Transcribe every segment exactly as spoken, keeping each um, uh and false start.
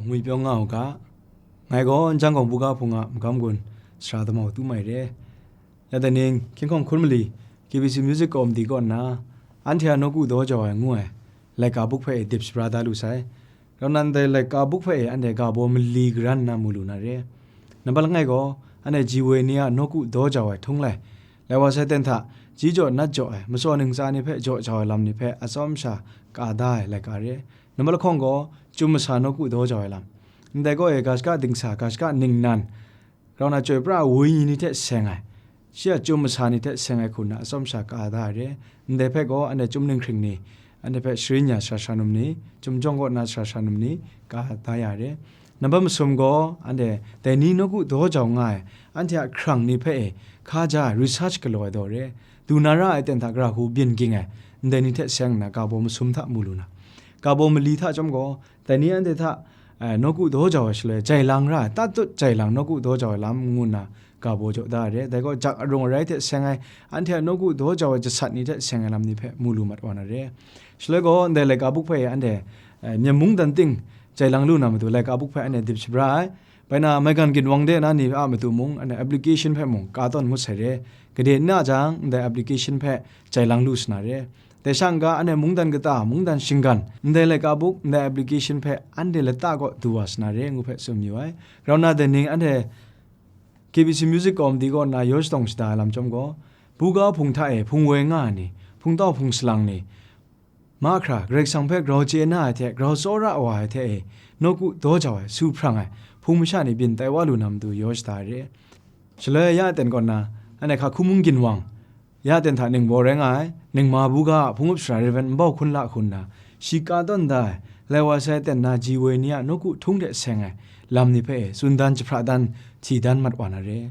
Ngwi pyaw nga u ga, ngai gaw Njang Gawng Buga Hpung a magam gun sara damau tu mai re. Ya dai ning, Hkying Hkawng Hkun Mali, K B C Music Committee kaw nna, anhte a nawku daw jau ai ngu ai, laika buk hpe e dip shabra da lu sai. Rau nan dai laika buk hpe e anhte ga baw mali garan nna mu lu na re. Nambat langai gaw, anhte ji woi ni a nawku daw jau ai htung lai, lai wa sai ten hta, ji jaw nat jaw ai, matsaw ntsa ni hpe jaw jau ai lam ni hpe atsawm sha ka da ai laika re. Nambat lahkawng gaw, chyum masa nawku daw jau ai lam. Ndai kaw e ga shaka dingsa, ga shaka ningnan, rau na chyoi pra ai wenyi ni hte seng ai, shi a chyum masa ni hte seng ai hku nna atsawm sha ka da ai re. Ndai hpe gaw anhte chyum ninghkring ni, anhte hpe sharin ya sara sara num ni, chyum jawng kaw na sara sara num ni, ka da ya re. Nambat masum gaw, anhte dai ni nawku daw jau nga ai, anhte a hkrang ni hpe e hkaja ai research galaw ai daw re. Du na ra ai ten hta gara hku byin ging ai, ndai ni hte seng nna ga baw masum hta mu lu na, ga baw mali hta chyawm gaw, dai ni anhte hta, eh, nawku daw jau ai shaloi, jai lang ra ai, tatut jai lang nawku daw jau ai lam ngu nna, ga baw jaw da ai re. Dai gaw, jak arung arai hte seng ai, anhte a nawku daw jau ai jasat ni hte seng ai lam ni hpe mu lu mat wa na re. Shaloi gaw, ndai laika buk hpe anhte, eh, Myen mungdan ting jai lang lu na matu, laika buk hpe anhte dip shabra ai. Bai na, maigan ginwang de na ni a matu mung, anhte application hpe mung ka tawn ngut sai re. Gade n na jang, ndai application hpe jai lang lu sa na re. Dai sha n-ga, anhte mungdan kata, mungdan shinggan, ndai laika buk, ndai application hpe anhte lata kaw du wa sa na re, ngu hpe tsun mayu ai. Rau na dai ning anhte K B C Music Committee kaw nna yaw shatawng shada ai lam chyawm gaw, buga hpung hta e hpung woi nga ai ni, hpungtau hpung salang ni, mahkra Karai Kasang hpe grau chye na ai hte grau tsawra wa ai hte e, nawku daw jau ai, su hprang ai, hpung masha ni byin tai wa lu na matu yaw shada ai re. Shaloi ya ten kaw nna, anhte hka hku mung ginwang, ya ten hta ningbaw rai nga ai, ningma buga a hpung up sara Rev. Nbau Hkun La hku nna, shi ka tawn da ai, lai wa sai ten na ji woi ni a nawku htung hte seng ai lam ni hpe e tsun dan jahpra dan hti dan mat wa na re.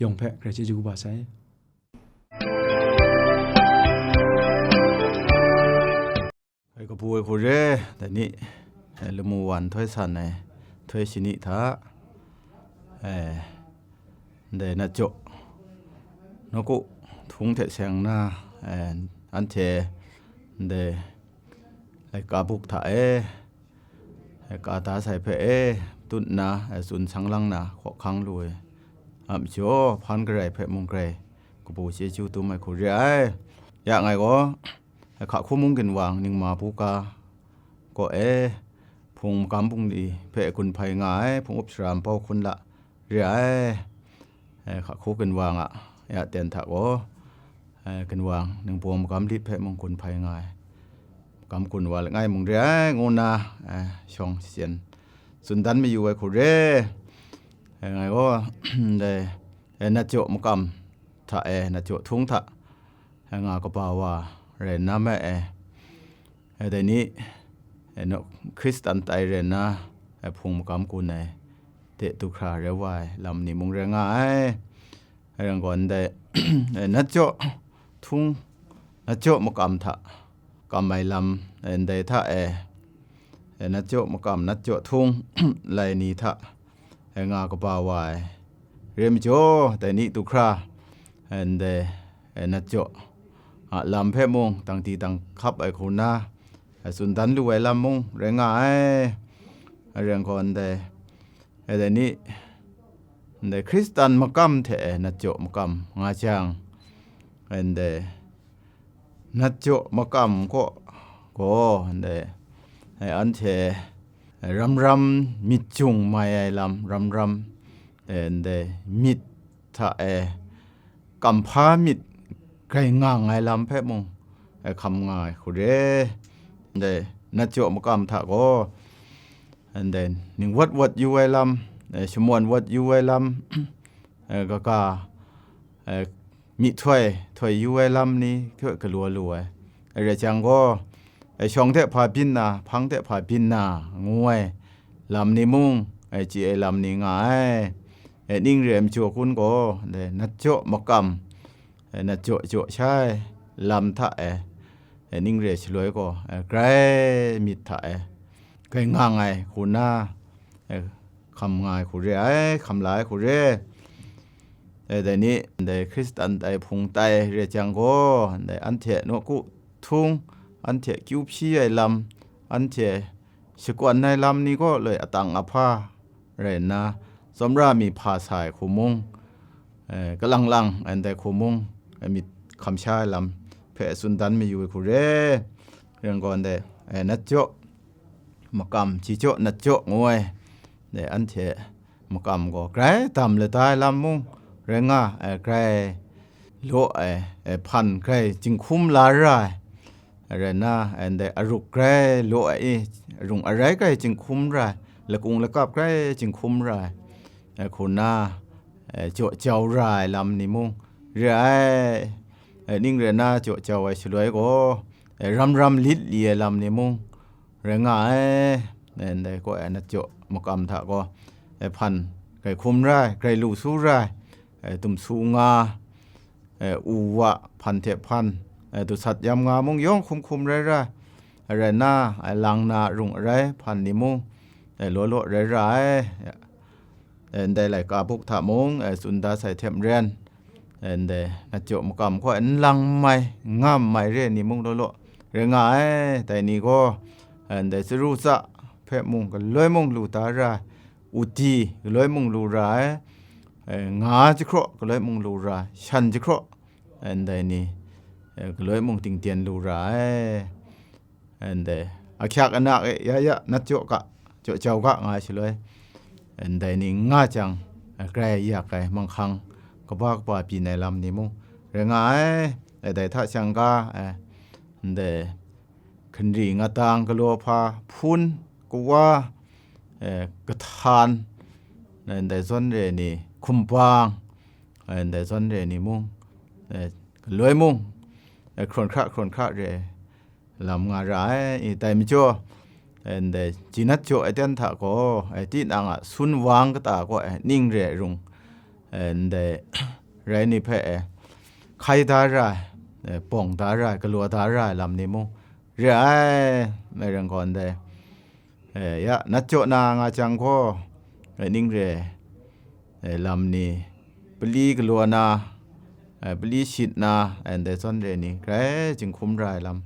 Yawng hpe grai chyeju kaba sai. Ai kabu ai hku re, dai ni, eh, lamu wa nhtoi san ai nhtoi shani hta, eh, ndai nat jaw nawku htung hte seng na, eh, anhte ndai laika buk hta e, eh, ka da sai hpe e, tut nna, eh, tsun sang lang na hkawhkang lu ai a majaw, hpan garai hpe mung grai kabu chyeju dum ai hku re ai. Ya ngai gaw, eh, hka hku mung ginwang ningma buga kaw e, hpung magam bungli hpe gun hpai nga ai, hpung up sara Nbau Hkun La re ai. Eh, hka hku ginwang a ya ten hta gaw, eh, ginwang ningbaw magam lit hpe mung gun hpai nga ai, magam gun wa langai mung re ai, ngu nna, eh, shawng shasen tsun dan mayu ai hku re. Eh, ngai gaw, ndai, eh, nat jaw makam hta e, nat jaw htung hta, eh, nga kaba wa rai nna me e, eh, dai ni, eh, naw, Hkristan tai rai nna, eh, hpung magam gun ai de du hkra rai wa ai lam ni mung rai nga ai. Rai yang gaw ndai, eh, nat jaw htung, nat jaw makam hta kam ai lam, eh, ndai hta e, eh, nat jaw makam, nat jaw htung lai ni hta, eh, nga kaba wa ai re majaw, dai ni du hkra, eh, ndai, eh, nat jaw a lam hpe mung, dang di dang hkap ai hku na, eh, tsun dan lu ai lam mung rai nga ai. Rai yang gaw ndai, eh, dai ni, ndai Hkristan makam hte e nat jaw makam nga jang, ndai nat jaw makam kaw gaw, ndai, eh, anhte ram ram myit jung mai ai lam, ram ram, eh, ndai myit hta e kamhpa myit grai ngang ai lam hpe mung, eh, hkam nga ai hku re. Ndai nat jaw makam hta gaw, ndai ning wat wat yu ai lam, eh, shamawn wat yu ai lam, eh, kaga, eh, myihtoi htoi yu ai lam ni hpe galaw lu ai. Rai jang gaw, eh, shawng hte hpa byin na, hpang hte hpa byin na, ngu ai lam ni mung, eh, chye ai lam ni nga ai. Eh, ning re ai majaw kun gaw, eh, nat jaw makam, eh, nat jaw jaw sha ai lam hta e, eh, ning re ai shaloi gaw, eh, grai myit hta e, grai ngang ai hku na, eh, hkam nga ai hku re ai, hkam la ai hku re. Eh, dai ni, ndai Hkristan tai hpung tai re jang gaw, ndai anhte nawku htung, anhte kyu hpyi ai lam, anhte shakwan ai lam ni gaw loi atang ahpa rai nna, tsawmra mi hpa sa ai hku mung, eh, kalang lang ndai hku mung, eh, myit hkam sha ai lam hpe tsun dan mayu ai hku re. Rai nna gaw ndai, eh, nat jaw makam, ji jaw nat jaw ngu ai, dai anhte makam gaw grai dam lada ai lam mung rai nga ai, grai law ai, eh, hpan grai jinghkum la ra ai, rai nna, eh, ndai aruk grai law ai i, arung arai grai jinghkum ra ai, lakung lakap grai jinghkum ra ai, eh, hku nna, eh, jaw jau ra ai lam ni mung re ai, eh, ning rai nna jaw jau ai shaloi gaw, eh, ram ram lit li ai lam ni mung rai nga ai, eh, ndai gaw, eh, nat jaw makam hta gaw, eh, hpan grai hkum ra ai, grai lu su ra ai, eh, dum su nga, eh, u wa, hpan hte hpan, eh, dusat yam nga mung yawng hkum hkum rai ra ai, rai nna, eh, lang na rung arai hpan ni mung, eh, law law rai ra ai, eh, ndai laika buk hta mung, eh, tsun da sai hte maren, eh, ndai nat jaw makam gaw n lang n mai, n nga n mai re ni mung law law rai nga ai. Dai ni gaw, eh, ndai tsaru tsa hpe mung galoi mung lu da ra ai, uti galoi mung lu ra ai, eh, nga jahkraw galoi mung lu ra ai, shan jahkraw, eh, ndai ni, eh, galoi mung dingden lu ra ai. Ndai ahkyak anak e ya ya nat jaw ga, jaw jau ga nga ai shaloi, ndai ni nga jang, grai yak ai manghkang kaba kaba byin ai lam ni mung rai nga ai. Dai hta shang ga, ndai hkinri ngatang galaw hpa, hpun, kawa, eh, kahtan, ndai zawn re ni, hkumbang, eh, ndai zawn re ni mung, eh, galoi mung, eh, hkrawn hkra hkrawn hkra re lam nga ra ai. I, dai majaw, eh, ndai ji nat jaw ai ten hta gaw, eh, tinang a sun wang kata gaw, eh, ning re rung, eh, ndai rai ni hpe, eh, hkai da ra ai, eh, bawng da ra ai, galaw da ra ai lam ni mung re ai, eh, rai nna gaw ndai, eh, ya, nat jaw na nga jang gaw, eh, ning re, eh, lam ni, pali galaw na, eh, pali shit na, eh, ndai zawn re ni, grai jinghkum ra ai lam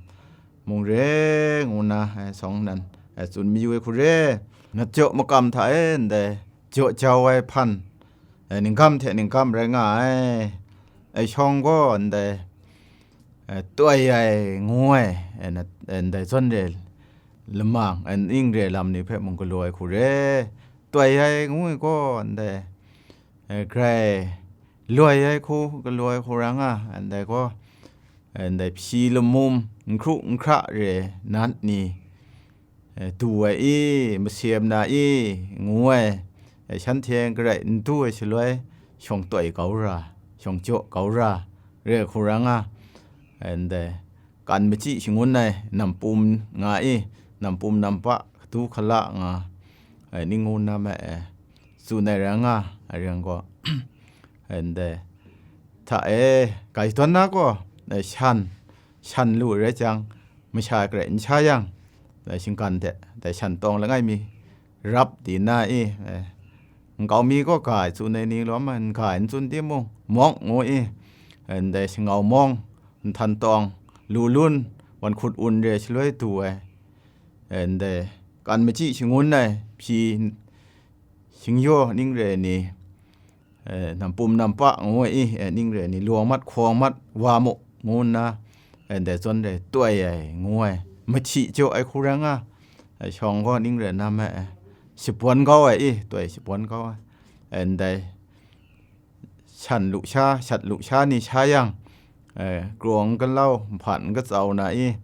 mung re ngu nna, eh, shawng nnan, eh, tsun mayu ai hku re. Nat jaw makam hta e ndai jaw jau ai hpan, eh, ninggam hte ninggam rai nga ai. Eh, shawng gaw ndai, eh, toi ai ngu ai, eh, na, eh, ndai zawn re lamang, eh, ning re lam ni hpe mung galaw ai hku re. Toi ai ngu ai gaw ndai, eh, grai loi ai hku, galaw ai hku ra nga, ndai gaw, eh, ndai hpyi lamum, n hkru n hkra re nat ni, eh, du ai i, masem na i, ngu ai, eh, shanhte garai n du ai shaloi, shawng toi kau ra, shawng jaw kau ra, re hku ra nga, eh, ndai, kan machyi shangun ai, nampum nga i, nampum nampa, kadu hkala nga, eh, ning ngu na ma e, tsun ai ra nga, a ring gaw, ndai, hta e, gaidawn na gaw, eh, shan, shan lu rai jang, masha garai n sha yang, dai shinggan hte, dai shan tawng langai mi, rap di na i, eh, nkau mi gaw ga ai tsun ai ni lawm ai, n ga ai n tsun timung, mawk ngu i, eh, ndai shangau mawng, nhtan tawng, lu lun, wan hkut un re shaloi du ai, eh, ndai kan machyi shangun ai, hpyi shingyaw ning re ni, eh, nampum nampa ngu ai i, eh, ning re ni, lawng mat, hkawng mat, wa mu, ngu nna, eh, ndai zawn re toi ai, ngu ai, mahti jaw ai hku rai nga, eh, shawng gaw ning re na ma, eh, shabawn kau ai i, toi shabawn kau ai, eh, ndai shan lu sha, shat lu sha ni sha yang, eh, krawng galau, nhpan kacau na i,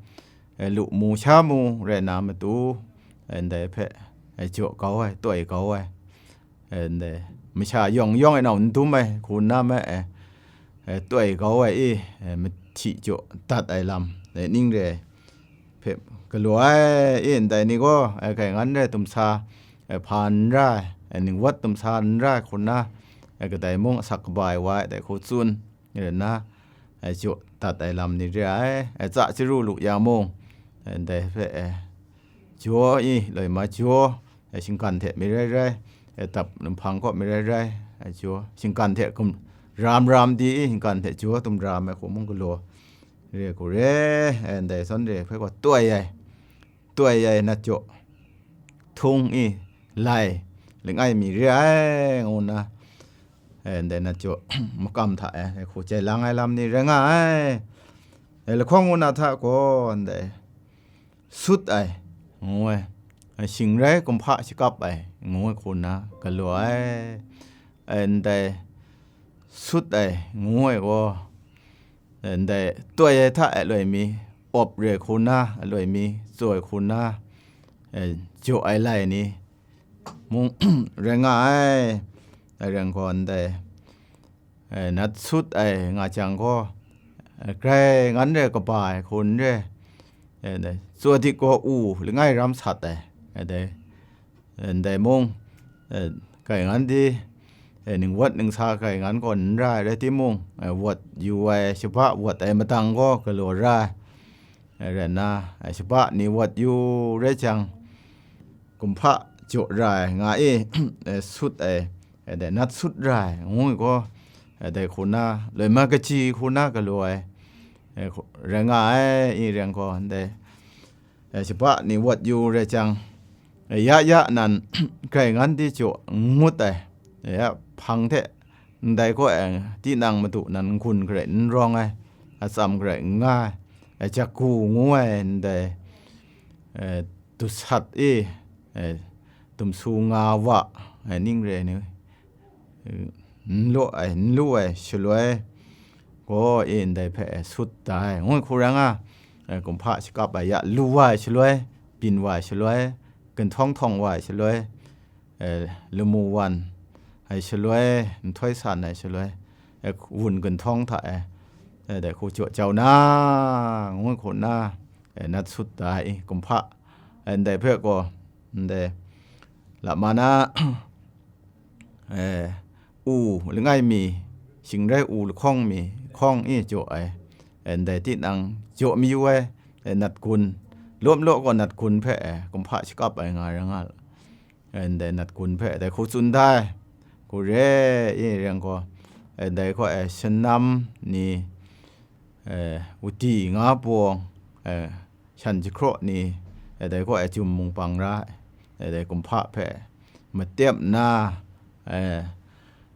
eh, lu mu sha mu rai na matu, eh, ndai hpe, eh, jaw kau ai, toi kau ai, eh, ndai, masha yawng yawng e nau n dum ai, hku nna ma e, eh, toi kau ai i, eh, mahti jaw dat ai lam, eh, ning re ai hpe galaw ai i, ndai ni gaw, eh, kai ngan re tumsa, eh, hpa n ra ai, eh, ningwat tumsa n ra ai hku nna, eh, kadai mung asak kaba ai wa ai dai hku tsun, rai nna, eh, jaw dat ai lam ni re ai, eh, tsa chyaru lu ya mung, eh, ndai hpe, eh, jaw i, loi ma jaw, eh, shinggan hte mi rai rai, eh, dap numhpang kaw mi rai rai, eh, jaw, shinggan hte gum-, ram ram di i, shinggan hte jaw dum ram ai hku mung galaw re hku re, eh, ndai zawn re hpe gaw toi ai, toi ai nat jaw, htung i lai langai mi re ai, ngu nna, e, ndai nat jaw makam hta e, e, hku chye lang ai lam ni rai nga ai. E, lahkawng ngu na hta gaw, ndai sut ai, ngu ai, e, shing rai kumhpa shakap ai, ngu ai hku nna galaw ai. E, ndai sut ai, ngu ai gaw, e, ndai toi ai hta e loi mi, awp re hku nna, e loi mi, tsoi hku nna, e, jaw ai lai ni mung rai nga ai. Dai rai nna gaw ndai, e, nat sut ai nga jang gaw, e, grai ngan re kaba ai hku n re, e, ndai tsaw dik gaw u langai ram sat ai, e, dai, e, ndai mung, e, grai ngan di, e, ningwat ningsa grai ngan gaw n ra ai rai timung, e, wat yu ai, shaba wat ai madang gaw galaw ra ai, e, rai nna, e, shaba ni wat yu rai jang, kumhpa jaw ra ai nga e, e, sut ai, e, dai nat sut ra ai, ngu ai gaw, e, dai hku nna, loi ma kaji hku nna galaw ai, e, hku, rai nga ai, i rai nna gaw, ndai, e, shaba ni wat yu rai jang, e, ya ya nan grai ngan di jaw n ngut ai, e, ya hpang hte ndai gaw, e, tinang madu nan n-gun garai n rawng ai, atsam garai n nga ai, e, jaku ngu ai ndai, e, dusat e, e, dumsu nga wa, e, ning re ai ni, e, n law ai, n lu ai, shaloi gaw, e, ndai hpe, e, sut da ai, ngu ai hku rai nga, e, kumhpa shakap ai ya lu wa ai shaloi, byin wa ai shaloi, ginhtawng htawng wa ai shaloi, e, lamu wan ai shaloi, nhtoi san ai shaloi, e, wun ginhtawng hta e, e, dai hku jaw jau na, ngu ai hku nna, e, nat sut da ai, kumhpa, e, ndai hpe gaw, ndai lama na, e, u langai mi, shing rai u lahkawng mi, hkawng e jaw ai, e, ndai tinang jaw mayu ai, e, nat gun, lawm law gaw nat gun hpe, e, kumhpa shakap ai nga rai nga, e, ndai nat gun hpe dai hku tsun da ai, hku re, e, rai nna gaw, e, ndai gaw, e, shanam ni, e, wuti nga bawng, e, shan jahkraw ni, e, dai gaw, e, jum mung bang ra ai, e, dai kumhpa hpe matep nna, e,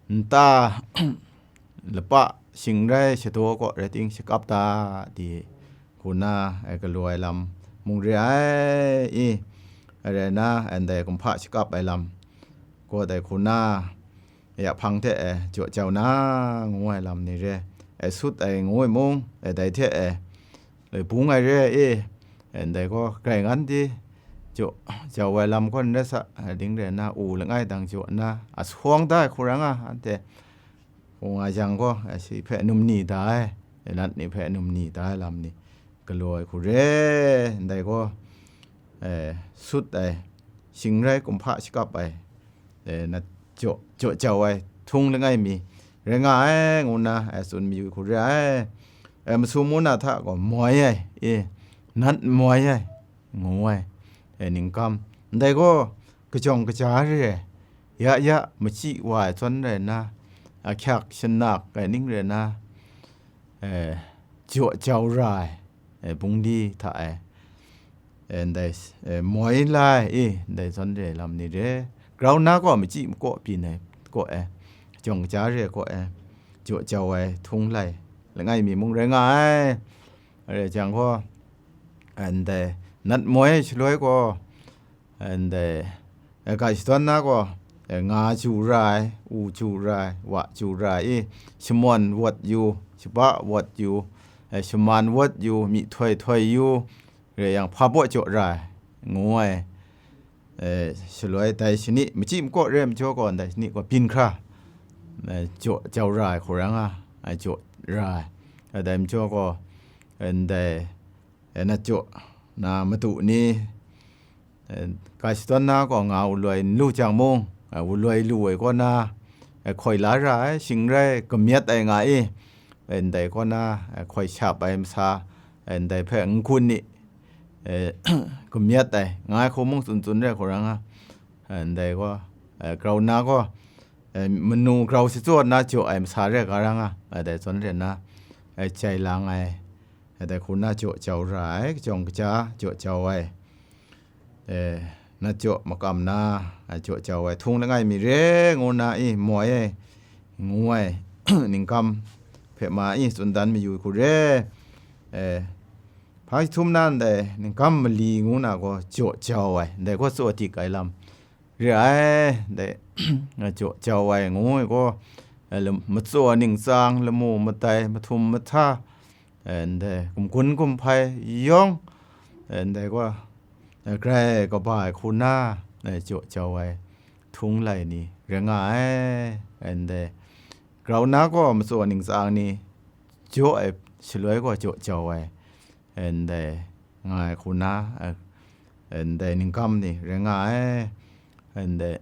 nta lapa shing rai shadaw kaw rai ting shakap ta di hku nna, e, galaw ai lam mung re ai i, e, rai nna, e, ndai kumhpa shakap ai lam gaw dai hku nna, ya hpang hte, e, jaw jau na, ngu ai lam ni re, e, sut ai ngu ai mung, e, dai hte, e, loi bung ai re ai e, e, ndai gaw grai ngan di jaw jau ai lam gaw n rai sa, e, ding rai nna u langai dang jaw nna, a sawng da ai hku rai nga, anhte hku nga jang gaw, e, shi hpe num ni da ai, e, nat ni hpe num ni da ai lam ni galaw ai hku re, ndai gaw, e, sut ai, shing rai kumhpa shakap ai, e, nat jaw, jaw jau ai htung langai mi rai nga ai, ngu nna, e, tsun mayu hku re ai. E, masum mung na hta gaw moi ai, e, nat moi ai, ngu ai, e, ningkam. Ndai gaw kajawng kaja re ai, ya ya machyi wa ai zawn rai nna, ahkyak shanak ai ning rai nna, e, jaw jau ra ai, e, bungli hta e, e, ndai, e, moi la ai, e, ndai zawn re ai lam ni re. Grau nna gaw machyi makaw byin ai kaw e, kajawng kaja re ai kaw e, jaw jau ai htung lai langai mi mung rai nga ai. Rai jang gaw, ndai nat moi ai shaloi gaw, ndai, e, ga shadawn na gaw, e, nga ju ra ai, u ju ra ai, wa ju ra ai, e, shamawn wat yu, shaba wat yu, e, shaman wat yu, myihtoi htoi yu, rai yang, hpa baw jaw ra ai, ngu ai, e, shaloi dai shani, machyi makaw re ai majaw gaw, ndai shani gaw byin hkra, e, jaw jau ra ai hku rai nga ai, jaw ra ai. Dai majaw gaw, e, ndai, e, nat jaw na madu ni, e, ga shadawn na gaw nga wuloi n lu jang mung, e, wuloi lu ai kaw na, e, hkoi la ra ai, shing rai kamyet ai nga i, e, ndai kaw na, e, hkoi shap ai masa, e, ndai hpe n-gun ni, e, kamyet ai nga ai hku mung tsun tsun re ai hku rai nga, e, ndai gaw, e, grau nna gaw, e, manu grau shachyaw nna jaw ai masa re ga ra nga, e, dai zawn re nna, e, jai lang ai, e, dai hku nna jaw jau ra ai, kajawng kaja jaw jau ai, e, na jaw makam na, a, jaw jau ai htung langai mi re ngu na i moi e, ngu ai, ningkam hpe ma i tsun dan mayu hku re, e, hpa jahtum na ndai ningkam mali ngu na gaw jaw jau ai, ndai gaw tsaw dik ai lam re ai, ndai, jaw jau ai ngu ai gaw, e, lam-, matsaw ningsang, lamu madai, mahtum mahta, e, ndai gumgun gumhpai yawng, e, ndai gaw, e, grai kaba ai hku na, e, jaw jau ai htung lai ni rai nga ai, e, ndai grau na gaw matsaw ningsang ni jaw ai shaloi gaw jaw jau ai, e, ndai nga ai hku na, e, e, ndai ningkam ni rai nga ai, e, ndai,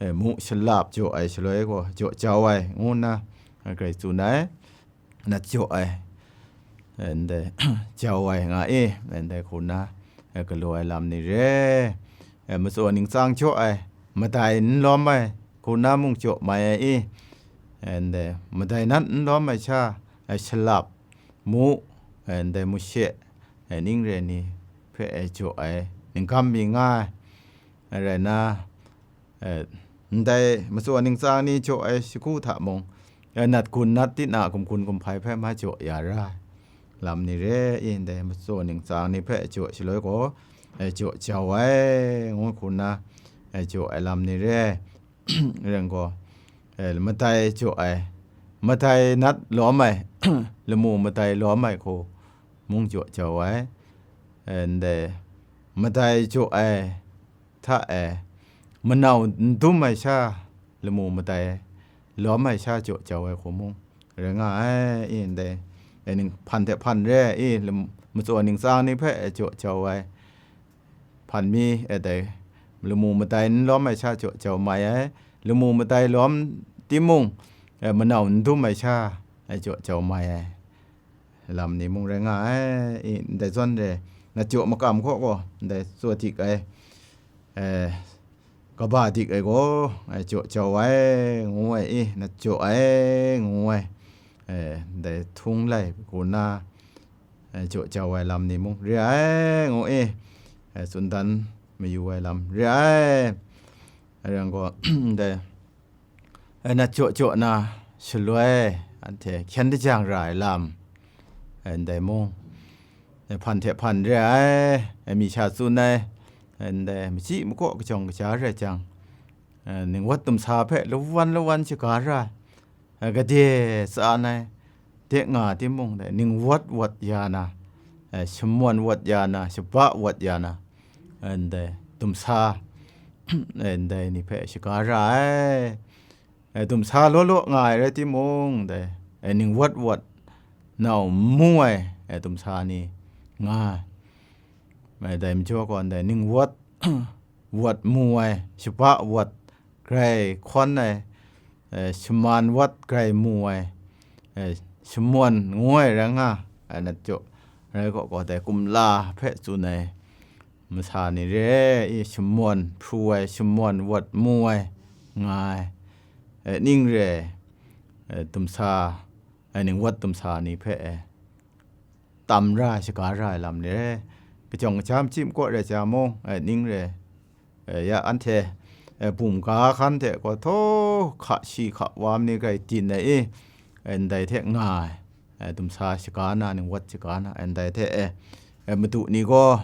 e, mu shalap jaw ai shaloi gaw jaw jau ai ngu na, e, grai tsun ai. Na jaw ai, e, ndai jau ai nga e, e, ndai hku na, e, galaw ai lam ni re, e, matsaw ningsang jaw ai, madai n lawm ai hku na mung jaw mai ai i, e, ndai madai nat n lawm ai sha, e, shalap, mu, e, ndai mushe, e, ning re ni hpe, e, jaw ai ningkam mi nga ai, e, rai na, e, ndai matsaw ningsang ni jaw ai shagu hta mung, e, nat gun nat tit na gumgun gumhpai hpe ma jaw ya ra ai lam ni re i, ndai matsaw ningsang ni hpe jaw shaloi gaw, e, jaw jau ai ngu hku na, e, jaw ai lam ni re, ren gaw, e, madai jaw ai, madai nat lawm ai, lamu madai lawm ai hku mung jaw jau ai, e, ndai madai jaw ai hta e, manau n dum ai sha, lamu madai lawm ai sha jaw jau ai hku mung rai nga ai, i ndai, e, ning hpan hte hpan re i, lam-, matsaw ningsang ni hpe, e, jaw jau ai hpan mi, e, dai lamu madai n lawm ai sha jaw jau mai ai, lamu madai lawm timung, e, manau n dum ai sha, e, jaw jau mai ai lam ni mung rai nga ai, i ndai zawn re, na jaw makam kaw gaw ndai tsaw dik ai, e, kaba dik ai gaw, e, jaw jau ai, ngu ai i, na jaw ai, ngu ai, e, ndai htung lai hku na, e, jaw jau ai lam ni mung re ai, ngu i, e, tsun dan mayu ai lam re ai, e, rai gaw, ndai, e, na jaw jaw na shaloi, anhte hkyen dajang ra ai lam, e, ndai mung, e, hpan hte hpan re ai, e, mi sha tsun ai, e, ndai machyi makaw kajawng kaja rai jang, e, ningwat dumsa hpe lawan lawan shaga ra ai, e, gade tsa ai, de nga timung dai, ningwat wat ya na, e, shamawn wat ya na, shaba wat ya na, e, ndai dumsa, e, ndai ni hpe shaga ra ai. E, dumsa law law nga ai rai timung, dai, e, ningwat wat nau mu ai, e, dumsa ni nga ai. E, dai majaw gaw, ndai ningwat wat mu ai, shaba wat grai hkawn ai, e, shaman wat grai mu ai, e, shamawn ngu ai rai nga ai, na jaw rai gaw gaw, dai kumla hpe tsun ai masa ni re i, shamawn hpru ai, shamawn wat mu ai nga ai, e, ning re, e, dumsa, e, ningwat dumsa ni hpe, e, tam ra ai, shaga ra ai lam ni re, kajawng kaja machyi makaw rai jang mung, e, ning re, e, ya anhte, e, bum ga hkan hte gaw htaw hka shi hka wa ma ni grai din ai i, e, ndai hte nga ai, e, dumsa shaga na, ningwat shaga na, e, ndai hte, e, e, madu ni gaw,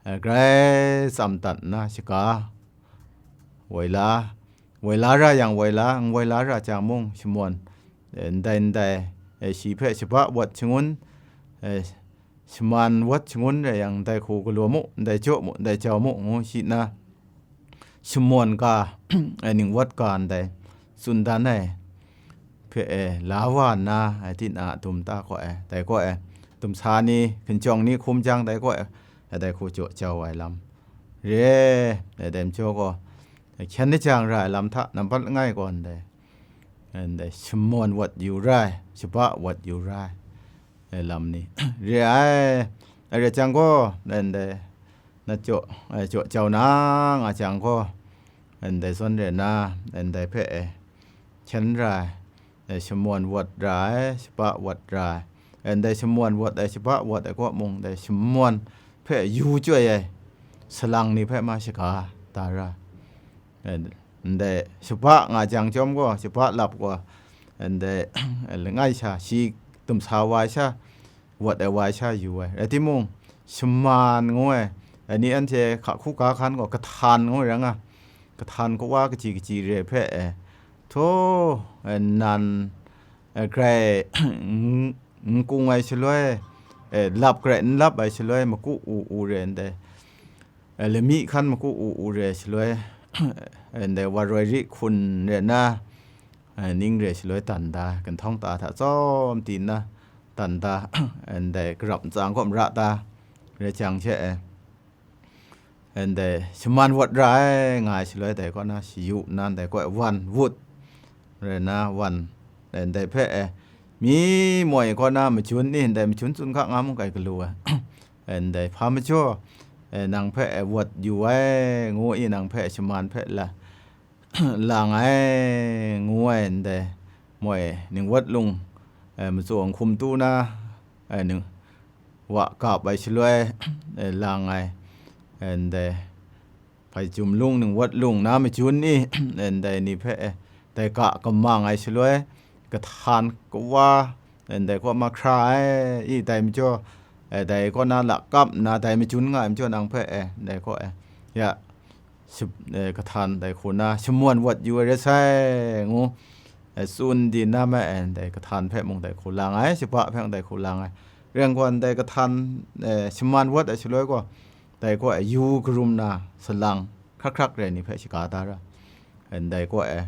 e, grai tsam dat nna shaga woi la, woi la ra yang woi la, n woi la ra jang mung, shamawn, e, ndai ndai, e, shi hpe shaba wat shangun, e, shaman wat shangun rai yang, ndai hku galaw mu, ndai jaw mu, ndai jau mu, ngu shi nna, shamawn ga, e, ningwat ga ndai tsun dan ai hpe, e, la wa nna, e, tinang a dum ta gaw, e, dai gaw, e, dumsa ni, hkinjawng ni hkum jang dai gaw, e, dai hku jaw jau ai lam re, e, dai majaw gaw, hkyen dajang ra ai lam hta nampat langai gaw ndai, ndai shamawn wat yu ra ai, shaba wat yu ra ai, e, lam ni re ai. E, re jang gaw, ndai, ndai, na jaw, e, jaw jau na nga jang gaw, ndai zawn re na, ndai hpe, e, hkyen ra ai, e, shamawn wat ra ai, shaba wat ra ai, e, ndai shamawn wat ai, shaba wat ai kaw mung, ndai shamawn hpe yu chyoi ai salang ni hpe ma shaga da ra. Eh, ndai shaba nga jang chyawm gaw, shaba lap gaw, ndai langai sha, shi dumsa wa ai sha, wat ai wa ai sha yu ai. Rai timung, shaman ngu ai, eh, ni anhte hka hku ga hkan gaw, kahtan ngu ai rai nga, kahtan kawa kaji kaji re hpe, eh, htaw, eh, nan, eh, grai n-, n kung ai shaloi, eh, lap grai n lap ai shaloi, maku u u re ndai, eh, lami hkan maku u u re shaloi, eh, ndai wa roi ri hkun re na, eh, ning re shaloi dan da, ginhtawng ta hta tsawm di nna dan da, eh, ndai karap ntsang kaw mara ta, re jang she, eh, ndai shaman wat ra ai nga ai shaloi, dai kaw na shayu nna, ndai kaw e wan wut, rai na wan, ndai hpe, eh, mi moi kaw na majun ni, ndai majun tsun hka nga mung kai galu ai, ndai hpa majaw, eh, nang hpe, eh, wat yu ai, ngu i nang hpe shaman hpe la, lang ai, ngu ai ndai moi ning wat lung, eh, matsaw n hkum tu na, eh, ning wa gap ai shaloi, eh, lang ai, eh, ndai hpai jum lung ning wat lung na majun ni, eh, ndai ni hpe, eh, dai ga kamang ai shaloi, kahtan kawa, eh, ndai kaw mahkra ai, i dai majaw, eh, dai kaw na lakap nna dai majun nga ai majaw nang hpe, eh, ndai kaw, eh, ya, shap-, eh, kahtan dai hku na shaman wat yu ai rai sai, ngu, eh, tsun di na ma e, dai kahtan hpe mung dai hku lang ai, shaba hpe mung dai hku lang ai. Reng gaw ndai kahtan, eh, shaman wat ai shaloi gaw, dai kaw e yu karum na salang hkrak hkrak rai ni hpe shaga da ra. Eh, ndai kaw e,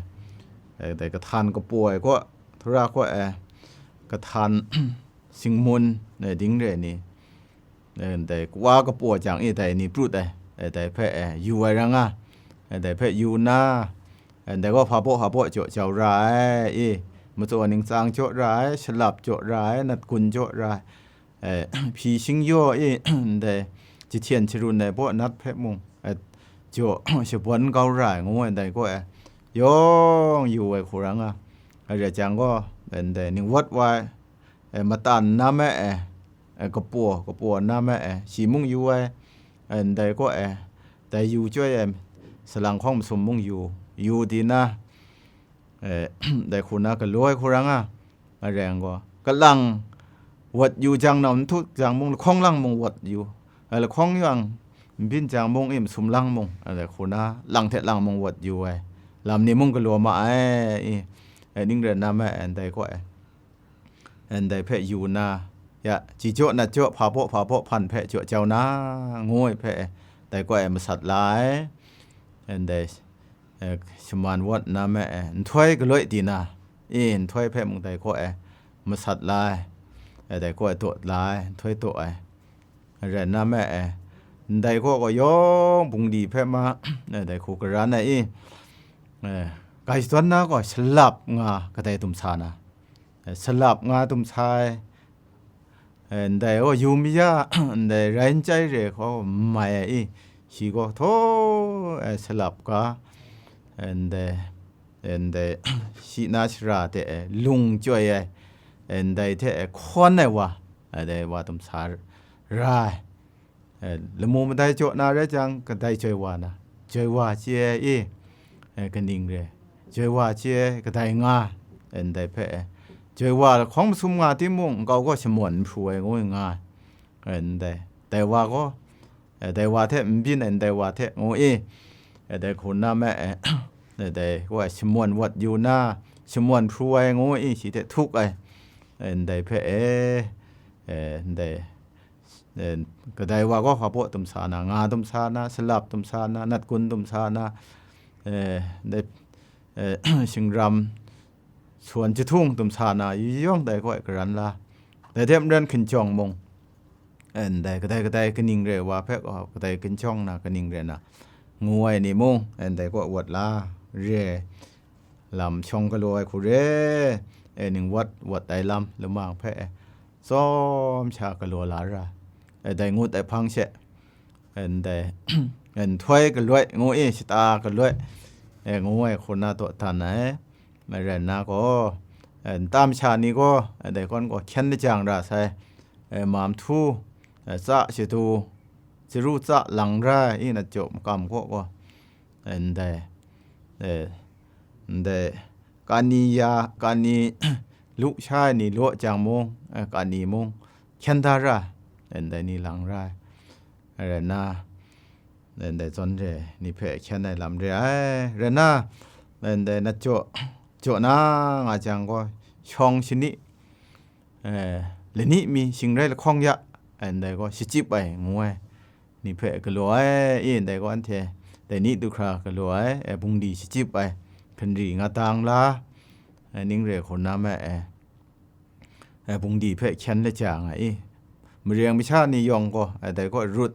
eh, dai kahtan kapaw ai kaw, htura kaw e, kahtan singmun, eh, ding re ni, eh, ndai kawa kapaw jang e dai ni prut ai, eh, dai hpe, eh, yu ai ra nga, eh, dai hpe yu nna, eh, ndai gaw hpa baw hpa baw jaw jau ra ai, e, matsaw ningtsang jaw ra ai, shalap jaw ra ai, natgun jaw ra ai, eh, hpyi shingyaw e, ndai jahten sharun ai baw nat hpe mung, eh, jaw shabawn kau ra ai, ngu ai, ndai kaw e, yawng yu ai hku ra nga, eh, re ai jang gaw, eh, ndai ning wat wa ai, eh, matan na ma e, eh, kapaw, kapaw na ma e, shi mung yu ai, eh, ndai kaw e, dai yu chyoi ai, salang hkawng masum mung yu, yu di na, eh, dai hku na galaw ai hku ra nga, a reng gaw, kalang wat yu jang nau n htuk jang mung, lahkawng lang mung wat yu, eh, lahkawng yang n byin jang mung, i masum lang mung, eh, dai hku na lang hte lang mung wat yu ai, lam ni mung galaw ma ai, i, eh, ning rai na ma e, ndai kaw e. Ndai hpe yu na, ya, ji jaw nat jaw, hpa baw hpa baw hpan hpe jaw jau na, ngu ai hpe, dai kaw e masat la ai. Ndai, eh, shaman wat na ma e, nhtoi galoi di na, e, nhtoi hpe mung dai kaw e masat la ai, eh, dai kaw e daw la ai, nhtoi daw ai. Rai na ma e, ndai kaw gaw yawng bungli hpe ma, eh, dai hku karan ai i, eh, gai shadawn na gaw shalap nga kadai dum sa na, eh, shalap nga dum sa ai, eh, ndai gaw yu maya, ndai rai n chyai re hkaw n mai ai i, shi gaw htaw, eh, shalap ga, eh, ndai, eh, ndai shi na shara hte, eh, lung chyoi ai, eh, ndai hte, eh, hkawn ai wa, eh, dai wa dum sa ra ai. Eh, lamu madai jaw na rai jang, kadai joi wa na, joi wa chye ai e, eh, kaning re, joi wa chye ai kadai nga, eh, ndai hpe, eh, joi wa lahkawng masum nga timung, nkau gaw shamawn n hpru ai ngu nga, eh, ndai, dai wa gaw, eh, dai wa hte n byin ai, ndai wa hte ngu e, eh, dai hku na ma e, eh, dai gaw shamawn wat yu na, shamawn hpru ai ngu e, shi hte htuk ai, eh, ndai hpe e, eh, ndai, eh, kadai wa gaw hpa baw dum sa na, nga dum sa na, salap dum sa na, natgun dum sa na, eh, ndai, eh, shingram suan jahtung dum sa na, yu yawng dai kaw e karan la, dai hte maren hkinjawng mung, eh, ndai kadai kadai kaning re wa hpe gaw, kadai hkinjawng na, kaning re na, ngu ai ni mung, eh, ndai kaw e wat la, re ai lam shawng galaw ai hku re, eh, ning wat, wat ai lam, lamang hpe, eh, tsawm sha galaw la ra, eh, dai ngut ai hpang she, eh, ndai, eh, nhtoi galoi ngu e, shata galoi, eh, ngu ai hku na daw dan ai, marai na gaw, eh, nta masha ni gaw, eh, dai kawn gaw hkyen lajang ra sai, eh, mam htu, eh, tsa shadu, chyaru tsa lang ra i, na jaw makam kaw gaw, ndai, e, ndai, kani ya, kani lu sha ai ni law jang mung, e, kani mung, hkyen da ra, ndai ni lang ra ai. Rai nna, ndai zawn re ni hpe hkyen ai lam re ai. Rai nna, ndai nat jaw, jaw na nga jang gaw, shawng shani, e, lani mi shingrai lahkawng ya, ndai gaw shachyip ai ngu ai ni hpe galaw ai, i ndai gaw anhte dai ni du hkra galaw ai, e, bungli shachyip ai, hkungri ngat dang la, e, ning re hku na ma e, e, bungli hpe hkyen laja nga i, mareng masha ni yawng gaw, e, dai gaw rut,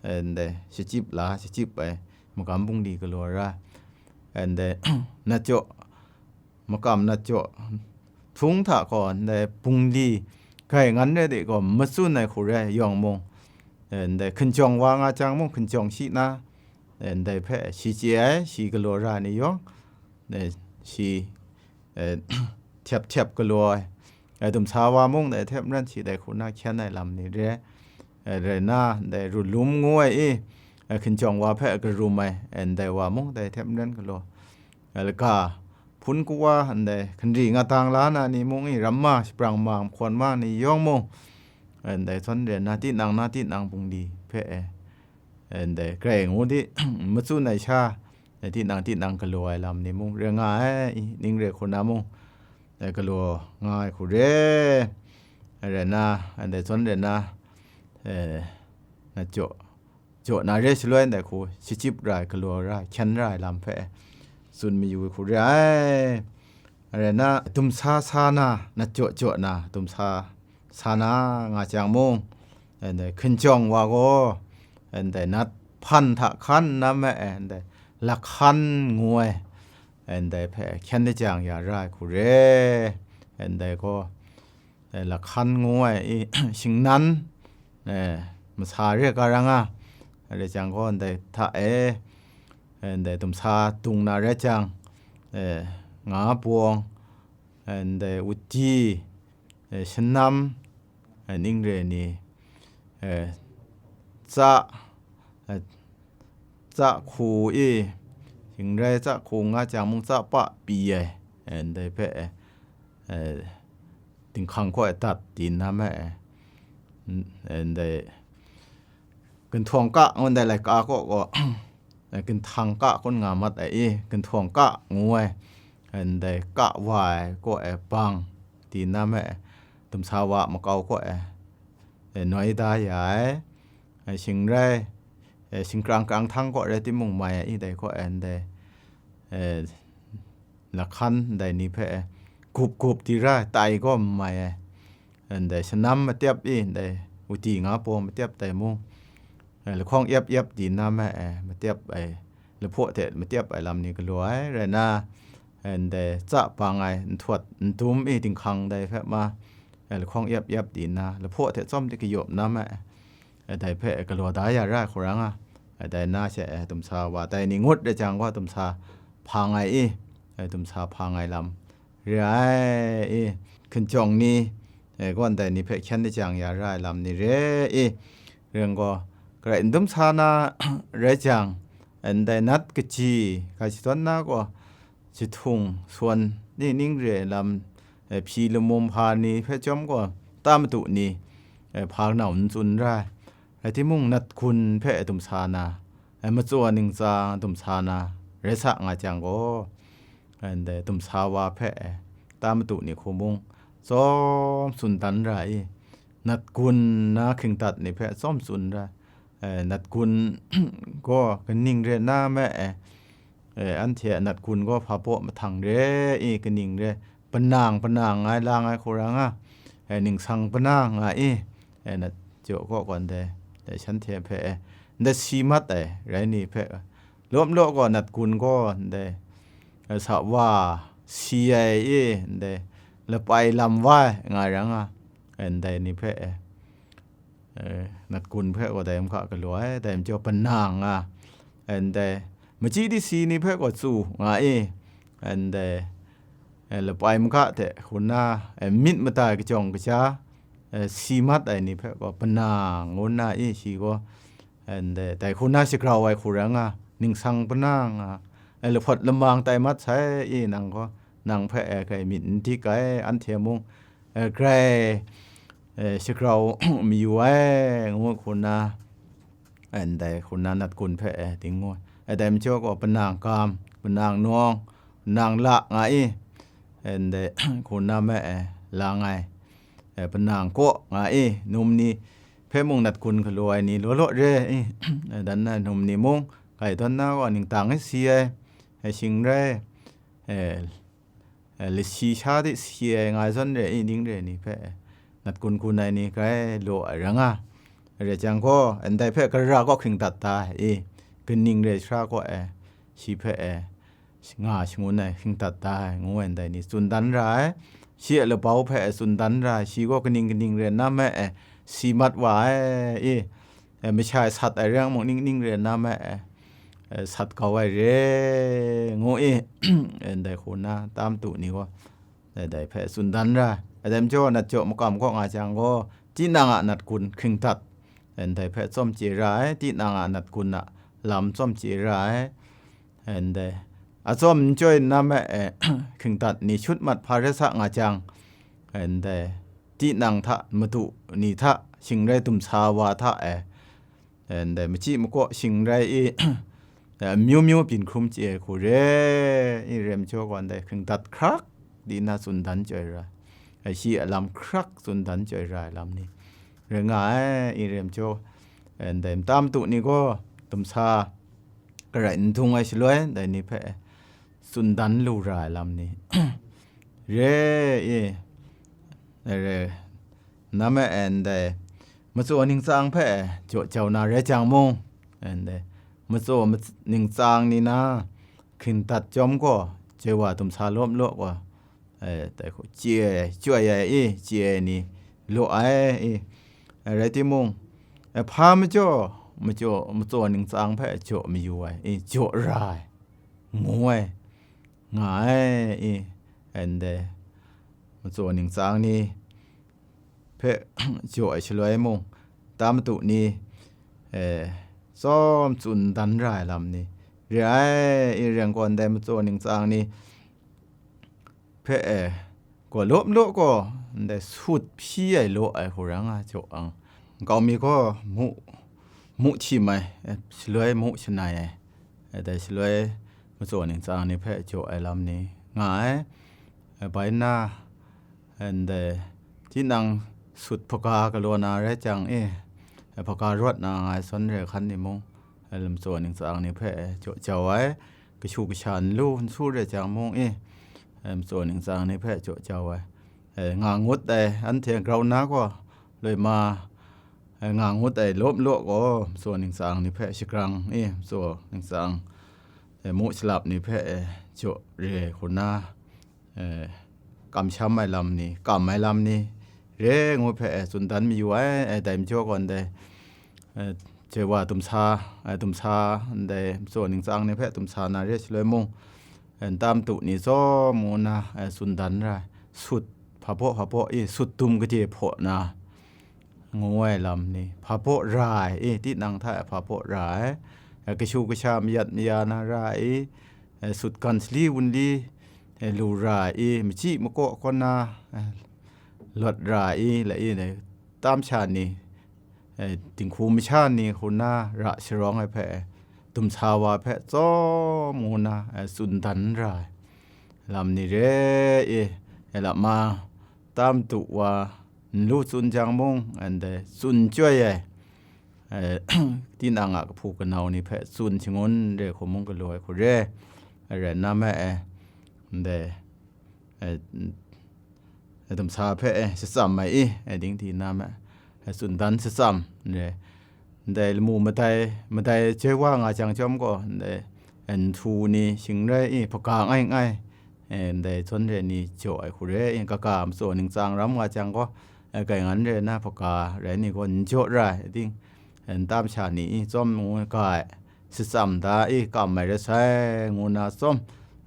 e, ndai shachyip la, shachyip ai, magam bungli galaw ra, e, ndai nat jaw, makam nat jaw htung hta gaw, ndai bungli grai ngan rai de gaw, matsun ai hku rai yawng mung, e, ndai hkinjawng wa nga jang mung, hkinjawng shi na, e, ndai hpe shi chye ai, shi galaw ra ni yawng, e, shi, e, htep htep galaw ai, e, dumsa wa mung dai hte maren shi dai hku na hkyen ai lam ni re, e, rai nna, ndai rut lum ngu ai i, e, hkinjawng wa hpe karum ai, e, ndai wa mung dai hte maren galaw, e, laga, hpun kawa, ndai hkungri ngat dang la na ni mung i, ramma, shabrang ma, mahkawn ma ni yawng mung, e, ndai zawn re nna, tinang na tinang bungli hpe, e, e, ndai grai ngu di, matsun ai sha, e, tinang tinang galaw ai lam ni mung rai nga ai, i, ning re hku na mung, e, galaw nga ai hku re, rai nna, ndai zawn re nna, e, nat jaw, jaw na re shaloi ndai hku shachyip ra ai, galaw ra ai, hkyen ra ai lam hpe tsun mayu ai hku re ai. Rai nna, dumsa sa na, nat jaw jaw na, dumsa sa na nga jang mung, ndai hkinjawng wa gaw, ndai nat hpan hta hkan nna ma e, ndai lahkan ngu ai, ndai hpe hkyen lajang ya ra ai hku re, ndai gaw, e, lahkan ngu ai i, shingnan, e, masa re ga ra nga, rai jang gaw, ndai hta e, e, ndai dumsa dung na rai jang, e, nga bawng, e, ndai uti, e, shanam, e, ning re ni, e, tsa, e, tsa hku i, shingrai tsa hku nga jang mung tsa pa pyi ai, e, ndai hpe, e, e, dinghkang kaw e dat di na ma e, n-, e, ndai, ginhtawng ka ngun dai laika kaw gaw, e, ginhtang ka kun nga mat ai i, ginhtawng ka ngu ai, e, ndai ka wa ai kaw e bang di na ma e, dumsa wa makau kaw e, e, noi da ya ai, e, shingrai, e, shingkrang krang htang kaw rai timung mai ai i, dai kaw e ndai, e, lahkan ndai ni hpe, e, gup gup di ra ai, tai gaw n mai ai, ndai shanam matep i, ndai uti nga bawng matep dai mung, e, lahkawng yep yep di na ma e, matep ai, lahpaw hte matep ai lam ni galaw ai, rai nna, e, ndai tsa bang ai, nhtawt ndum i, dinghkang dai hpe ma, e, lahkawng yep yep di nna, lahpaw hte tsawm de kayawp na ma e, e, dai hpe galaw da ya ra ai hku ra nga, e, dai na she, e, dumsa wa tai ni ngut rai jang gaw, dumsa hpang ai i, e, dumsa hpang ai lam re ai i, hkinjawng ni, e, gaw ndai ni hpe hkyen lajang ya ra ai lam ni re i, ring gaw, Karai n dumsa na rai jang, e, ndai nat kaji ga shadawn na gaw, jahtung sawn ni ning re ai lam, e, hpyi lamum hpa ni hpe chyawm gaw, ta madu ni, e, hpa nau n tsun ra ai. Rai timung, nat gun hpe dumsa na, e, matsaw ningtsa dumsa na rai sa nga jang gaw, e, ndai dumsa wa hpe, e, ta madu ni hku mung tsawm tsun dan ra i, nat gun na hkingdat ni hpe tsawm tsun ra, e, nat gun gaw kaning re na ma e, e, anhte a nat gun gaw hpa baw mahtang re i, kaning re, panang, panang nga ai, lang ai hku ra nga, e, ningsang panang nga i, e, nat jaw kaw gaw ndai, dai shanhte hpe, e, ndat si mat ai rai ni hpe, lawm law gaw nat gun gaw ndai, e, sa wa si ai i, ndai, lapai lam wa ai nga ra nga, e, ndai ni hpe, e, e, nat gun hpe gaw dai mahka galaw ai, dai majaw panang nga, e, ndai, machyi disi ni hpe gaw tsu nga i, e, ndai, e, lapai mahka hte hku na, e, myit mada ai kajawng kaja, e, si mat ai ni hpe gaw panang ngu nna i, shi gaw, e, ndai, dai hku na shagrau ai hku ra nga, ningsang panang a, e, lahpawt lamang tai mat sai i, nang gaw, nang hpe, e, grai myit n dik ai, anhte mung, e, grai, e, shagrau mayu ai, ngu hku na, e, ndai hku na nat gun hpe, e, ding ngu ai. E, dai majaw gaw, panang gam, panang nawng, panang la nga i, e, ndai hku na me, e, lang ai, e, panang kaw nga i, num ni hpe mung nat gun galaw ai ni law law re i, e, dan na num ni mung, grai dawn na gaw ningtang e si ai, e, shing rai, e, e, lasi sha de si ai nga ai zawn re i, ning re ni hpe, e, nat gun gun ai ni grai law ai ra nga. Rai jang gaw, ndai hpe gara gaw hkring dat da ai i, kaning rai sara gaw, e, shi hpe, e, nga shangun ai, hkring dat da ai, ngu ai ndai ni tsun dan ra ai. Shi a labau hpe, e, tsun dan ra ai, shi gaw kaning kaning rai nna me, e, si mat wa ai i, e, masha e sat ai rai mung ning ning rai nna me, e, e, sat kau ai re, ngu i, e, ndai hku na tam tu ni gaw, dai, dai hpe tsun dan ra ai. Dai majaw, nat jaw makam kaw nga jang gaw, tinang a nat gun hkring dat, ndai hpe tsawm chye ra ai, tinang a nat gun a lam tsawm chye ra ai, ndai, atsawm n chyoi nna me, e, hkring dat ni shut mat hpa rai sa nga jang, ndai, tinang hta, madu ni hta, shing rai dumsa wa hta, e, ndai, machyi makaw shing rai i, e, amyu myu byin hkrum chye ai hku re i, rai majaw gaw, ndai hkring dat hkrak di na tsun dan chyoi ra ai, shi a lam hkrak tsun dan chyoi ra ai lam ni rai nga ai i, rai majaw, e, ndai, mata madu ni gaw dumsa garai n dung ai shaloi, ndai ni hpe tsun dan lu ra ai lam ni re i, re, na me, e, ndai, matsaw ningtsang hpe jaw jau na rai jang mung, e, ndai, matsaw mats-, ningtsang ni na hkring dat chyawm gaw, joi wa dumsa lawm law gaw, e, dai hku chye ai, chyoi ai i, chye ai ni law ai i, e, rai timung, e, hpa majaw, majaw, matsaw ningtsang hpe jaw mayu ai i, jaw ra ai, ngu ai, nga ai i, ndai, matsaw ningtsang ni hpe jaw ai shaloi mung, ta madu ni, e, tsawm tsun dan ra ai lam ni re ai i, rai gaw, ndai matsaw ningtsang ni hpe, e, gaw lawp law gaw, ndai sut hpyi ai law ai hku ra nga jaw ang, nkau mi gaw mu, mu htim ai, e, shaloi mu shanai ai, e, dai shaloi matsaw ningtsang ni hpe jaw ai lam ni nga ai, e, bai nna, ndai, tinang sut hpaga galaw na rai jang e, hpaga rawt na nga ai zawn re hkan ni mung, e, lamtsaw ningtsang ni hpe, e, jaw jau ai, kashu kasha n lu n su rai jang mung e, e, lamtsaw ningtsang ni hpe jaw jau ai, e, nga ngut ai, anhte grau na gaw, loi ma, e, nga ngut ai lawp law gaw, lamtsaw ningtsang ni hpe shagrang e, lamtsaw ningtsang, e, mu shalap ni hpe, e, jaw re hku na, e, kamsham ai lam ni, kam ai lam ni, re ngu hpe, e, tsun dan mayu ai, e, dai majaw gaw ndai, e, joi wa dumsa, e, dumsa, ndai matsaw ningtsang ni hpe dumsa na re shaloi mung, e, nta madu ni tsawm ngu nna, e, tsun dan ra ai, sut hpa baw hpa baw i, sut dum gade hpaw na, ngu ai lam ni, hpa baw ra ai i, tinang hta e hpa baw ra ai, e, kashu kasha mayat maya na ra ai i, e, sutgan sali wunli, e, lu ra ai i, machyi makaw kaw na, e, lawt ra ai i, lai i, tam sha ni, e, dinghku masha ni hku na ra sharawng ai hpe, dumsa wa hpe tsawm ngu na, e, tsun dan ra ai lam ni re i, e, lama, ta madu wa n lu tsun jang mung, ndai, tsun chyoi ai, e, tinang a kahpu kanau ni hpe tsun shangun re hku mung galaw ai hku re, e, rai nna me, e, ndai, e, n-, e, dumsa hpe, e, shatsam ai i, e, ding di na me, e, tsun dan shatsam re, ndai, lamu madai, madai joi wa nga jang chyawm gaw, ndai, e, nhtu ni shing rai i, hpaga ngai ngai, e, ndai zawn re ni jaw ai hku re i, kaga matsaw ningtsang ram nga jang gaw, e, gaingan re na hpaga rai ni gaw n jaw ra ai, ting, e, ntam sha ni i, tsawm ngu ga ai, shatsam da i, kam ai rai sai, ngu na tsawm,